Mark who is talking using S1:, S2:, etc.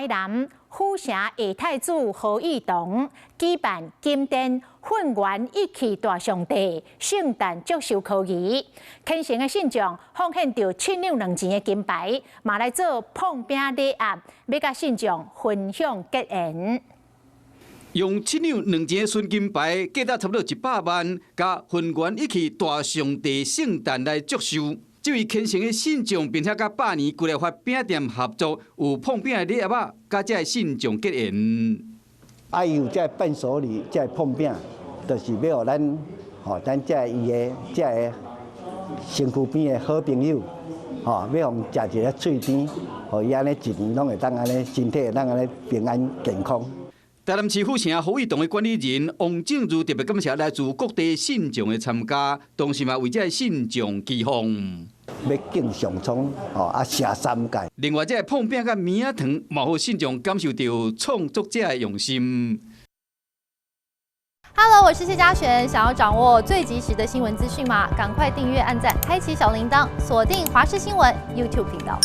S1: 台南府城下太子何義堂舉辦金殿混元一氣大上帝聖誕祝壽科儀，虔誠的信眾奉獻著7兩2錢的金牌，嘛來做膨餅禮盒，欲佮信眾分享結緣。
S2: 用7兩2錢的純金牌，價值差不多100萬，共混元一氣大上帝聖誕來祝壽。這位虔誠的信眾，並且佮百年龜來發餅店合作，有膨餅的禮盒仔，佮這个信眾結緣。
S3: 啊，伊有這个伴手禮，這个膨餅，就是欲予咱，吼，咱這个伊的這个身軀邊的好朋友，吼，欲予食一个喙甜，予伊按呢一年攏會當按呢身體會當按呢平安健康。
S2: 台南市府城何義堂的管理人王正如特別感謝來自各地信眾的參加，同時嘛為這个信眾祈福。
S3: 欲敬上蒼，吼啊，謝三界。
S2: 另外，這个膨餅佮棉仔糖，嘛予信眾感受到創作者的用心。
S4: Hello，我是謝嘉璇，想要掌握最及時的新聞資訊嗎？趕快訂閱、按讚、開啟小鈴鐺，鎖定華視新聞 YouTube 頻道。